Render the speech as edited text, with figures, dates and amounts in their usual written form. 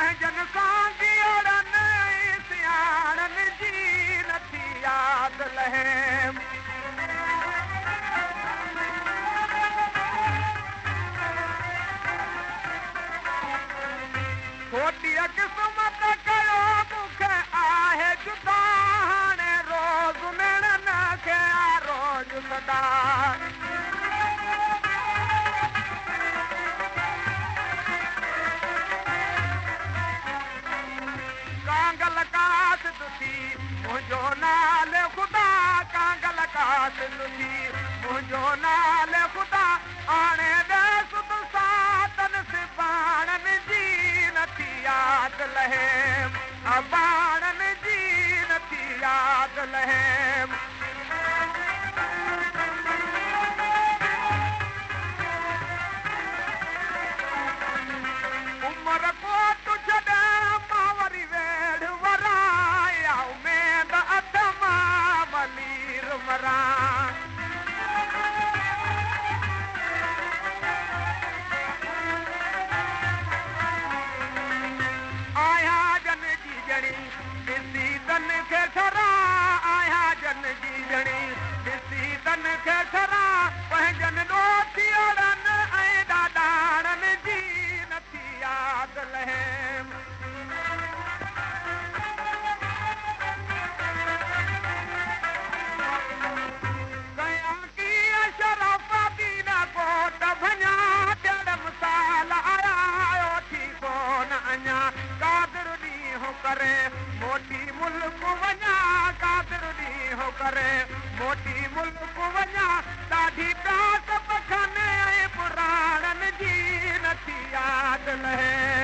पंहिंजनि सांगियोड़नि ऐं सियाणनि जी नथी यादि लहे। खोटीअ क़िस्मत कयो मूंखे आहे जुदा, हाणे रोज़ मिणनि खे आहे रोज़ सदा। कांगल कासिद थी मुंहिंजो नाले ख़ुदा, कांगल कासिद थी मुंहिंजो नाले ख़ुदा, आणे ॾे सुध सातनि सिबाणनि जी नथी यादि लहे, अबाणनि जी नथी यादि लहे। उमर कोट छॾे मां वरी वेड़ वराया, उमेद अथम मलीर मरा। आया जन जी ॼणी ॾिसी तन खे ठरा, आया जन जी ॼणी ॾिसी तन खे ठरा, पंहिंजनि ॾोथियड़नि ऐं ॾाॾाणनि जी नथी यादि लहे। कयां कीअं शरफ़ दीन कोट भञा, ॾियण मिसाल आया थी कोन अञा, कादिर ॾींहुं करे मोटी मुल्क वञा, कादिर ॾींहुं करे मोटी मुल्क वञा, ॾाढी प्यास पखनि ऐं पुराणनि जी नथी यादि लहे।